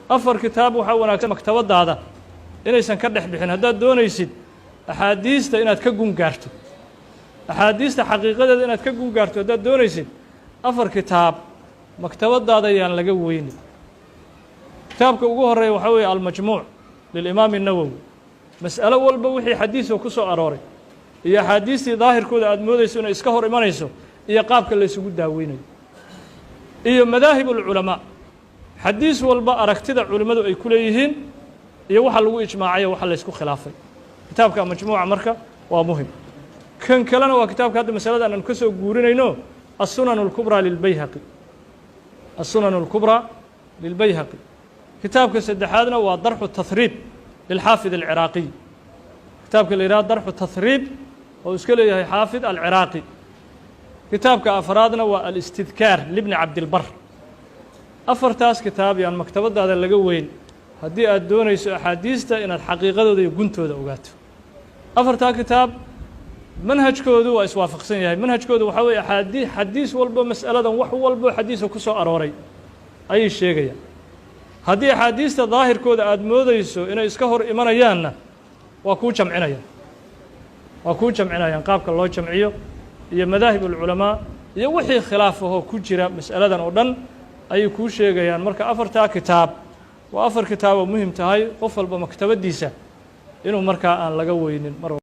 Afar kitaab waxaa wanaagsan maktabadaada inaysan ka dhex bixin haddaad doonaysid axaadiista inaad ka gun gaarto, axaadiista xaqiiqadeeda inaad ka gun gaarto haddaad doonaysid, afar kitaab maktabadaada yaan laga weynin. Kitaabka ugu horeeya waxaa weeye Almajmuuc lilimaam الnawowi. Mas'alo walba wixii xadiisoo ku soo arooray iyo axaadiistii daahirkooda aad moodayso inay iska hor imanayso iyo qaabka la isugu daaweynayo iyo madaahib اlculamaa, xadiis walba aragtida culimmadu ay ku leeyihiin iyo waxa lagu ijmaacayo, waxa la ysku khilaafay. Kitaabka majmuuca marka waa muhim. Kan kalena waa kitaabka hadda masaladan aanu ka soo guurinayno, الsunan الكubrىa lilbayhaqi, الsunan الكubrىa lilbayhaqi. Kitaabka saddexaadna waa Darxu Tahriib lilxaafid alciraaqiy, kitaabka la yidhaha Darxu Tahriib oo iska leeyahay Xaafid Alciraaqi. Kitaabka afraadna waa Alistidkaar libni Cabdilbar. Afartaas kitaab yaan maktabadaada laga weyn haddii aad doonayso axaadiista inaad xaqiiqadooda iyo guntooda ogaato. Afartaa kitaab manhajkoodu waa iswaafaqsan yahay. Manhajkoodu waxaa weeye xadiis walbo mas'aladan, wax walbo xadiisa ku soo arooray ayay sheegayaan. Haddii axaadiista daahirkooda aada moodayso inay iska hor imanayaanna, waa kuu jamcinayaan, waa kuu jamcinayaan qaabka loo jamciyo iyo madaahib ulculamaa iyo wixii khilaaf ahoo ku jira mas'aladan oo dhan ayay kuu sheegayaan. Marka afartaa kitaab waa afar kitaab oo muhim tahay qof walba maktabaddiisa inuu markaa aan laga weynin mar.